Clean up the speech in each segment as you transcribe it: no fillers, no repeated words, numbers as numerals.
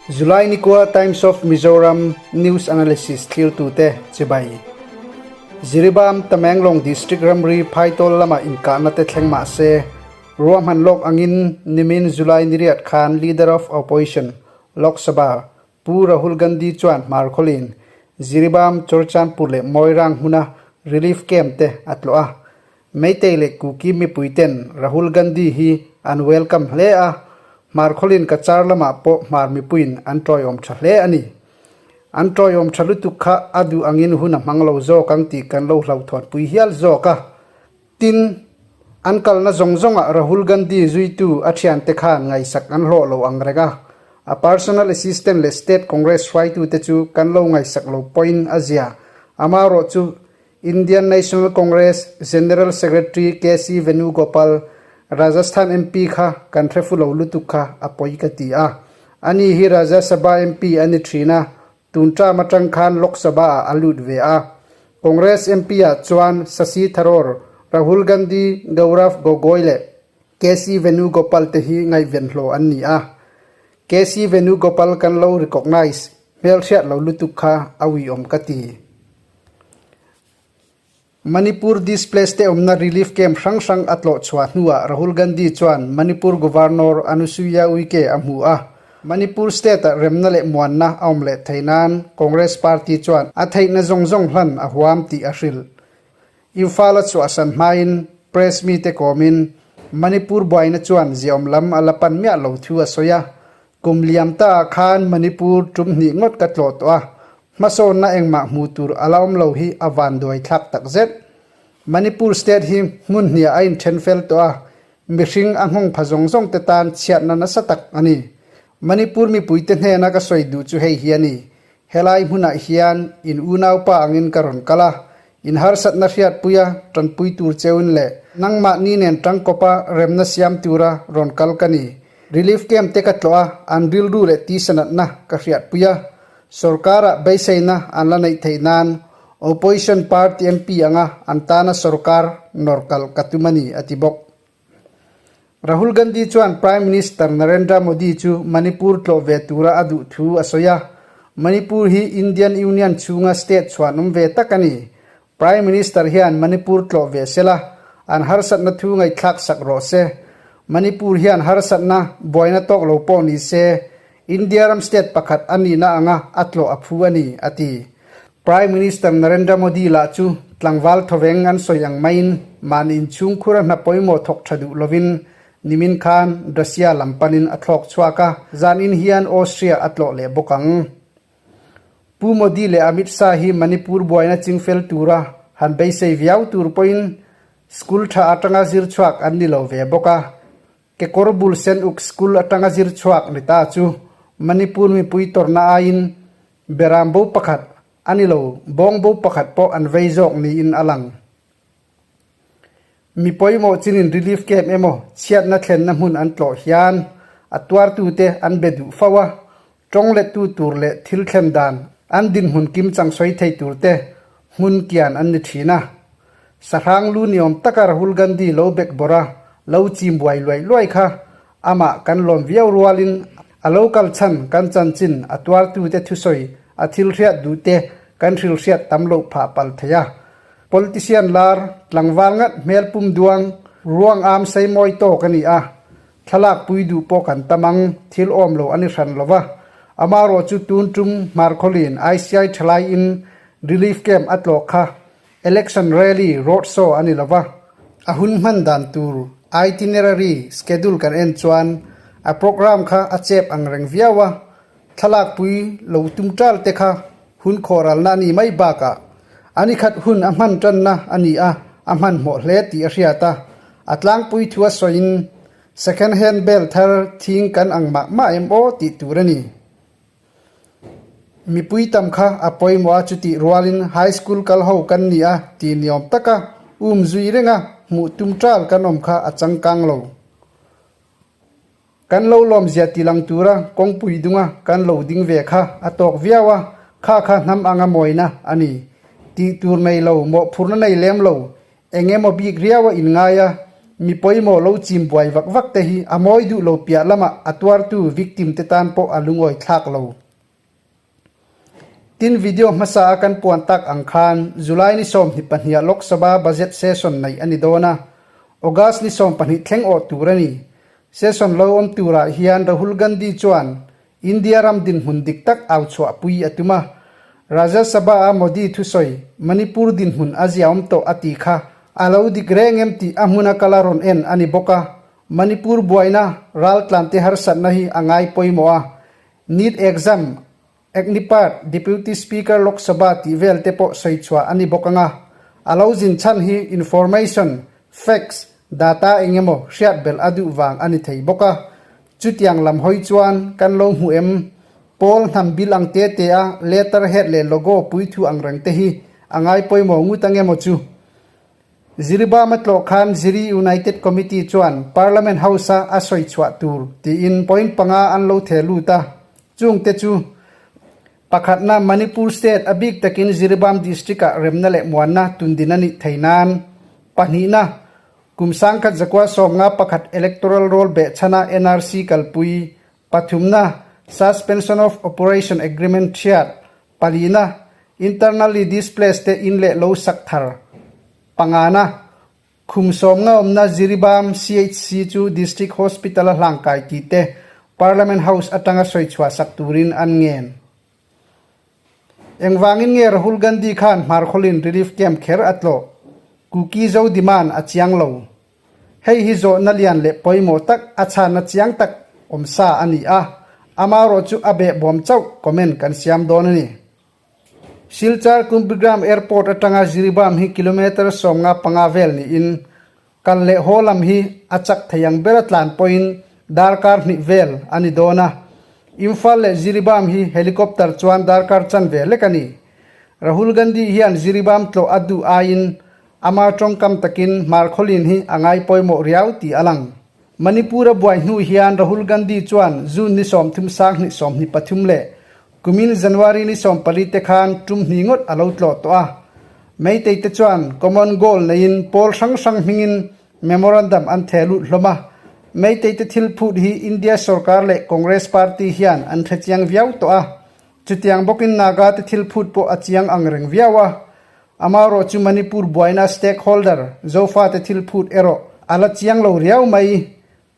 July nikua Times of Mizoram News Analysis thlirtute chibai. Jiribam Tamenglong District ramri Phaitawl lama inkahna te thleng mah se, ruahman lawk angin nimin July niriat khan Leader of Opposition Lok Sabha Pu Rahul Gandhi chuan hmarkhawlin Jiribam, Churachandpur leh Moirang hmuna relief camp te a tlawh a. Meitei leh Kuki mipui ten Rahul Gandhi hi an welcome hle a, hmarkhawlin Cachar lamah pawh hmar mipuiin an tawiawm tha hle a ni. An tawiawm tha lutuk kha a duh angin hun a hmang lo zawk ang tih kan lo hlauhthawnpui hial zawk a. Tin, an kalna zawng zawngah Rahul Gandhi zuitu a thiante khan ngaihsak an hlawh lo ang reng a, a personal assistant leh state Congress hruaitute chu kan lo ngaihsak lo pawhin a zia. Amaherawh chu Indian National Congress General Secretary KC Venugopal, Rajasthan MP kha kan hre fu lo lutuk kha a pawi ka ti a. Ani hi Rajya Sabha MP a ni thin a, Tun term atang khan Lok Sabha ah a lut ve a. Congress MP ah chuan Shashi Tharoor, Rahul Gandhi, Gaurav Gogoi leh KC Venugopal te hi ngaihven hlawh an ni a. KC Venugopal kan lo recognise hmelhriat lo lutuk kha a uiawm ka ti. Manipur displaced te awmna relief camp hrang hrang a tlawh chhuah hnuah Rahul Gandhi chuan Manipur Governor Anusuiya Uike a hmu a. Manipur state-ah remna leh muanna a awm leh thei nan Congress party chuan a theihna zawng zawng hlan a huam tih a hrilh. Imphal a chhuahsan hmain press mite kawmin Manipur buaina chuan ziaawm lam a la pan miah lo thu a sawi a. Kum liam ta ah khan Manipur tum hnih ngawt ka tlawh tawh a, hmasawnna engmah hmuh tur a la awm lo hi a vanduai thlak tak zet. Manipur state hi hmun hniah a inthen fel tawh a, mihring a nghawng pha zawng zawng te tan chhiatna nasa tak a ni. Manipur mipuite hnena ka sawi duh chu hei hi a ni, helai hmunah hian in unaupa angin ka rawn kal a, in harsatna hriatpuia tanpui tur cheuin leh nangmahni nen tangkawpa remna siam tura rawn kal ka ni. Relief camp te ka tlawh a, an rilru leh tisanatna ka hriatpui a, sorkara beiseina an la neih theih nan Opposition party MP anga an tana sorkar nawr kalh ka tum a ni, a ti bawk. Rahul Gandhi chuan Prime Minister Narendra Modi chu Manipur tlawh ve tura a duh thu a sawi a, Manipur hi Indian Union chhunga state chhuanawm ve tak a ni. Prime Minister hian Manipur tlawh ve sela, an harsatna thu ngaihthlak sak rawh se. Manipur hian harsatna buaina tawk lo pawh ni se, India ram state pakhat a nihna anga a tlawh a phu a ni, a ti. Prime Minister Narendra Modi lah chu tlangval thawveng an sawi ang maiin mahni inchhungkhura hna pawimawh thawk tha duh lovin nimin khan Russia lam panin a thlawk chhuak a, zanin hian Austria a tlawh leh bawk ang. Pu Modi leh Amit Shah hi Manipur buaina chingfel tura han beisei viau tur pawhin school tha atanga zir chhuak an ni lo ve bawk a. Kekawr bul sen uk school atanga zir chhuak ni ta chu Manipur mipui tawrhna aiin beram bo pakhat a ni lo, bawng bo pakhat pawh an vei zawk niin a lang. Mi pawimawh chinin relief camp emaw chhiatna thlenna hmun an tlawh hian a tuartute an be duh fo a, tawng lettu tur leh thil thlen dan an dinhmun kim chang sawi thei tur te hmun kian an ni thin a. Sahrang lu ni awm taka Rahul Gandhi lo bek bawrh a, lo chim buai luai luai kha amah kan lawm viau rualin a lo kal chhan kan chanchin a tuartute thusawi a thil hriat duh te kan hrilhriat tam loh phah palh thei a. Politician lar tlangval ngat hmel pum duang ruang am sei mawi tawk a ni a, thlalak pui duh pawh kan tam ang, thil awm lo a ni hran lo va. Amaherawh chu tun tum Hmarkhawlin ICI thalai in relief camp a tlawh kha election rally road show a ni lo va, a hun hman dan tur itinerary schedule kan en chuan a programme kha a chep ang reng viau a, thlalak pui lo tum tal te kha Hun khawhralna a nih mai bakah a ni khat hun a hman tanna a ni a, a hmanhmawh hle tih a hriat a. A tlangpui thu a sawiin second hand bel thar thing kan ang mah mah em aw tih tur a ni. Mipui tam kha a pawimawh a chutih rualin high school kal ho kan ni a tih niawm taka um zui renga hmuh tum tal kan awm kha a changkang lo. Kan lo lawmzia ti lang tura kawngpui dunga kan lo ding ve kha a tawk viau a, kha kha hnam anga mawina a ni. Tih tur nei lo, mawhphurna nei lem lo, eng emaw bik riau a inngai a, mi pawimawh lo chim buai vak vak te hi a mawi duh lo piah lamah a tuartu victim te tan pawh a lungawi thlak lo. Tin video hmasa a kan puan tak ang khan July ni 22 ah Lok Sabha budget session neih a ni dawn a, August ni 12 thleng awh tur a ni. Session lo awm turah hian Rahul Gandhi chuan India ram dinhmun dik tak au chhuahpui a tum a, Rajya Sabha-a Modi thusawi Manipur dinhmun a ziaawm tawh a tih kha a lo dik reng em tih a hmuna kala rawn en a ni bawk a, Manipur buaina raltlante harsatna hi a ngai pawimawh a, NEET exam, Agnipath, Deputy Speaker Lok Sabha tih vel te pawh sawi chhuah a ni bawk ang a, a lo zin chhan hi information, facts, data eng emaw hriat belh a duh vang a ni thei bawk a, Chutiang lam hawi chuan kan lo hmu em? Pawl hnam bil ang te te a letter head leh logo puithu ang reng te hi a ngai pawimawh ngut ang emaw chu? Jiribam a tlawh khan Jiri United Committee chuan Parliament House-a a sawi chhuah tur tiin point panga an lo theh lut a, chung te chu pakhatna Manipur State a bik takin Jiribam District-ah remna leh muanna tundin a nih thei nan, pahnihna Kum 1951 Electoral Roll behchhana NRC kalpui, pathumna, Suspension of Operation Agreement thiat, palina, Internally Displaced te in leh lo sak thar, pangana, Khum 50 awmna Jiribam CHC chu District Hospital a hlangkai tih te Parliament House atanga sawi chhuah sak turin an ngen. Engvangin nge Rahul Gandhi khan Hmarkhawlin relief camp kher a tlawh? Kuki Zo demand a chiang lo. Hei hi zawhna lian leh pawimawh tak a chhanna chiang tak awm sa a ni a, amarawh chu a behbawm chauh comment kan siam dawn a ni. Silchar Kumbigram Airport atanga Jiribam hi kilometre 55 vel niin Kal leh haw lam hi a chak thei ang ber a tlan pawhin darkar hnih vel a ni dawn a. Imphal leh Jiribam hi helicopter chuan darkar chanve lek a ni. Rahul Gandhi hian Jiribam tlawh a duh aiin ama tawngkam takin Hmarkhawlin hi a ngai pawimawh riau tih a lang. Manipur a buai hnu hian Rahul Gandhi chuan June ni 30 2023 leh Kumin January ni 14 te khan tum hnih ngawt a lo tlawh tawh a. Meitei te chuan common goal neiin pawl hrang hrang hmingin memorandum an theh lut hlawm a. Meitei te thil phut hi India sorkar leh Congress party hian an hre chiang viau tawh a. Chutiang bawkin Naga te thil phut pawh a chiang ang reng viau a. Amaherawh chu Manipur buaina stakeholder Zofa te thil phut erawh a la chiang lo riau mai.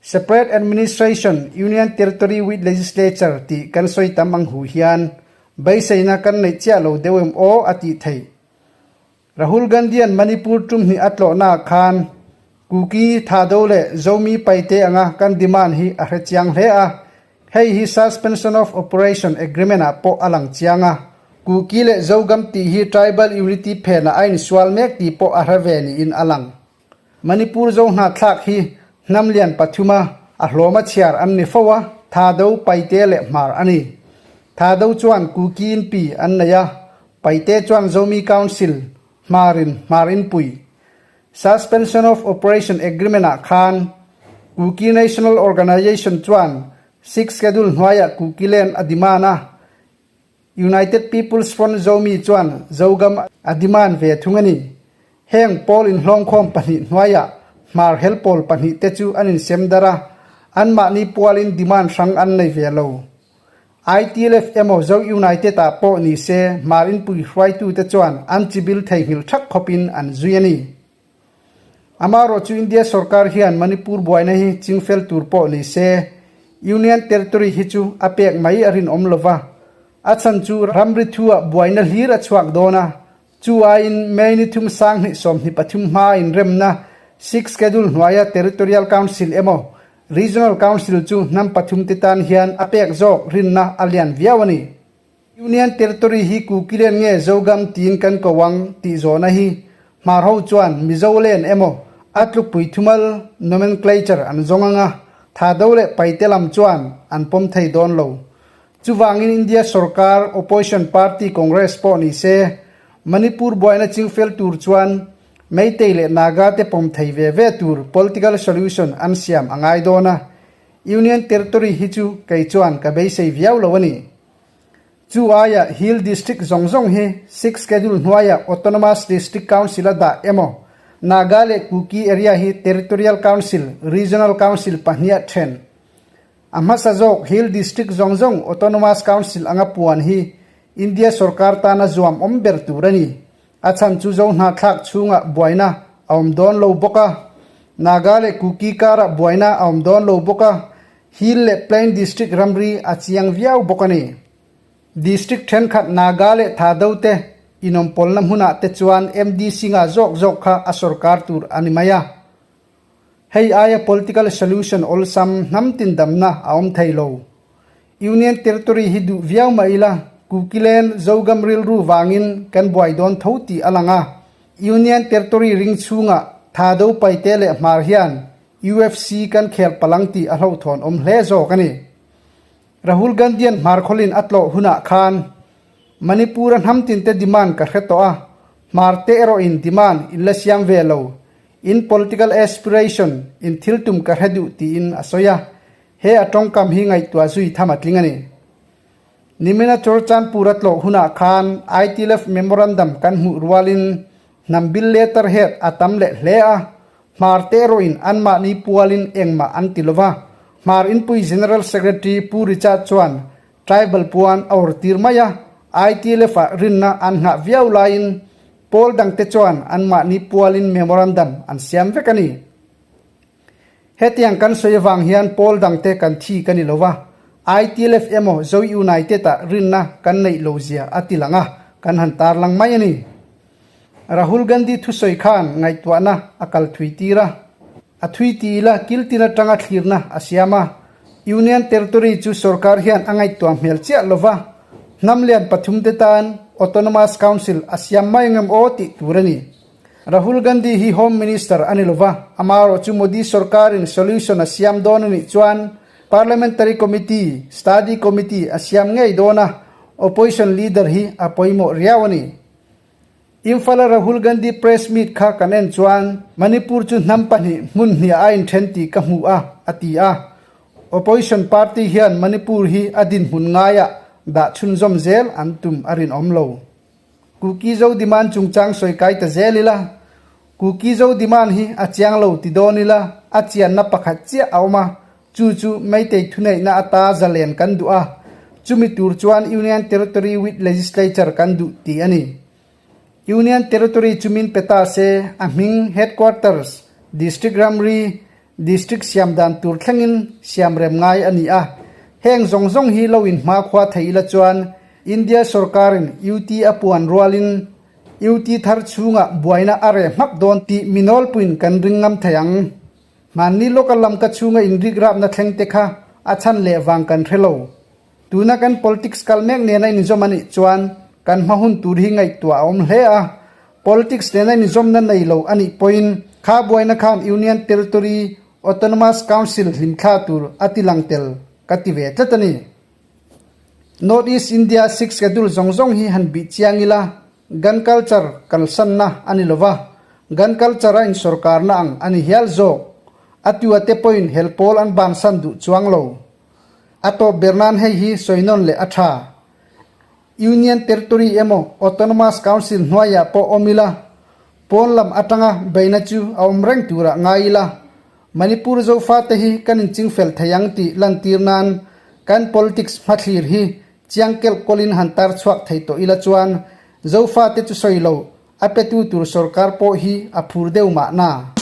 Separate Administration, Union Territory with Legislature tih kan sawi tam ang hu hian beiseina kan neih chiah lo deuh em aw a tih theih. Rahul Gandhi-a'n Manipur tum hnih a tlawhnaah khan Kuki, Thado leh Zomi paite anga kan demand hi a hre chiang hle a, hei hi Suspension of Operation Agreement-ah pawh a lang chiang a. Kuki leh Zogam tih hi Tribal Unity phenah a insual mek tih pawh a hre ve niin a lang. Manipur zo hnahthlak hi hnam lian pathuma a hlawma chhiar an ni fo a, Thado, Paite leh Hmar a ni. Thado chuan Kuki Inpi an nei a, Paite chuan Zomi Council, Hmarin, Hmar Inpui. Suspension of Operation Agreement-ah khan Kuki National Organization chuan Sixth Schedule hnuaiah Kukiland a demand a, United People's Front Zomi chuan Zogam a demand ve thung a ni. Heng pawl inhlawngkhawm pahnih hnuaiah hmar hel pawl pahnih te chu an insem darh a, anmahni pualin demand hrang an nei ve lo. ITLF emaw Zo United ah pawh ni se hmar inpui hruaitute chuan an chibil theihnghilh thak khawpin an zui a ni. Amaherawh chu India sorkar hian Manipur buaina hi chingfel tur pawh ni se, Union Territory hi chu a pek mai a rinawm lo va. A chhan chu ramri thuah buaina hlir a chhuak dawn a, chu aiin May ni thum 2023 hmaa inremna Sixth Schedule hnuaia Territorial Council emaw Regional Council chu hnam pathum te tan hian a pek zawk rinna a lian viau a ni. Union Territory hi Kukilen nge Zogam tiin kan ko ang tih zawhna hi Hmar ho chuan Mizolen emaw a tlukpui thumal nomenclature an zawng ang a, Thado leh Paite lam chuan an pawm thei dawn lo. Chuvangin India sorkar Opposition Party Congress pawh ni se Manipur buaina chingfel tur chuan Meitei leh Naga te pawm thei ve ve tur political solution an siam a ngai dawn a, Union Territory hi chu kei chuan ka beisei viau lo a ni. Chu aia Hill District zawng zawng hi Sixth Schedule hnuaia Autonomous District Council a dah emaw, Naga leh Kuki area hi Territorial Council, Regional Council pahniha then. A hmasa zawk Hill District zawng zawng Autonomous Council anga puan hi India sorkar tana zuam awm ber tur a ni. A chhan chu zo hnahthlak chhungah buaina a awm dawn lo bawk a, Naga leh Kuki karah buaina a awm dawn lo bawk a, Hill leh Plain District ramri a chiang viau bawk a ni. District thenkhat Naga leh Thado te inawmpawlna hmunah te chuan MDC nga zawk zawk kha a sorkar tur a ni mai a. Hei aia political solution awlsam hnam tindamna a awm thei lo. Union Territory hi duh viau mah ila, Kukiland Zogam rilru vangin kan buai dawn tho tih a lang a. Union Territory ring chhungah Thado Paite leh Hmar hian UFC kan khel palang tih a hlauhthawn awm hle zawk a ni. Rahul Gandhi-a'n Hmarkhawlin a tlawh hunah khan Manipur-a hnam tinte demand ka hre tawh a, Hmarte erawhin demand in la siam ve lo, in political aspiration in thil tum ka hre duh tiin a sawi a, he a tawngkam hi ngaihtuah zui tham a tling a ni. Nimina Churachandpur a tlawh hunah khan ITLF memorandum kan hmuh rualin hnam bill letterhead a tam leh hle a, Hmarte erawhin anmahni pualin engmah an ti lova, Hmar Inpui General Secretary Pu Richard chuan Tribal puan a awrtir mai a, ITLF-ah rinna an nghah viau laiin pawl dangte chuan anmahni pualin memorandum an siam vek a ni. Hetiang kan sawi avang hian pawl dangte kan thi ka ni lo va, ITLF emaw Zo United-ah rinna kan neih lo zia a ti lang a, kan han tarlang mai a ni. Rahul Gandhi thusawi khan ngaihtuahna a kal thui tir a, a thui ti ila kiltin atanga thlirna a siam a. Union Territory chu sorkar hian a ngaihtuah hmel chiah lova, hnam lian pathumte tan Autonomous Council a siam mai ngam aw tih tur a ni. Rahul Gandhi hi Home Minister a ni lova, amaherawh chu Modi sorkarin solution a siam dawn a nih chuan Parliamentary Committee, Study Committee a siam ngei dawn a, Opposition Leader hi a pawimawh riau a ni. Imphal-a Rahul Gandhi press meet kha kan en chuan Manipur chu hnam pahnih hmun hniah a inthen tih ka hmu a, a ti a. Opposition party hian Manipur hi a dinhmun ngaiah dah chhunzawm zel an tum a rinawm lo. Kuki Zo demand chungchang sawi kai ta zel ila, Kuki Zo demand hi a chiang lo ti dawn ila a chianna pakhat chiah a awm a, Chu chu Meitei thuneihna ata zalen kan duh a, chumi tur chuan Union Territory with Legislature kan duh tih a ni. Union Territory chu min pe ta se, a hming, Headquarters, District ramri, District siam dan tur thlengin siam rem ngai a ni a. Heng zawng zawng hi lo inhmakhua thei ila chuan India sorkarin UT a puan rualin UT thar chhungah buaina a reh hmak dawn tih mi nawlpuiin kan ring ngam thei ang. Hmanni lawka lam ka chhunga inrik rapna thleng te kha a chhan leh vang kan hre lo. Tuna kan politics kal mek nena inzawm a nih chuan kan hma hun tur hi ngaihtuah a awm hle a. Politics nena inzawmna nei lo a nih pawhin kha buaina khan Union Territory Autonomous Council hlimthla tur a ti lang tel ka ti ve tlat a ni. North East India Sixth Schedule zawng zawng hi han bih chiang ila Gun culture kalsanna a ni lova, gun culture a insawrkarna ang a ni hial zawk. A tua te pawhin hel pawl an bansan duh chuang lo. A tawp ber nan hei hi sawi nawn leh a tha. Union Territory emaw Autonomous Council hnuaiah pawh awm ila, pawn lam atanga beihna chu a awm reng turah ngai ila, Manipur Zofate hi kan inchingfel thei ang tih lantir nan kan politics hmathlir hi Chiang kelh kawlin han tar chhuak thei tawh ila chuan Zofate chu sawi lo, a petu tur sorkar pawh hi a phur deuh mahna.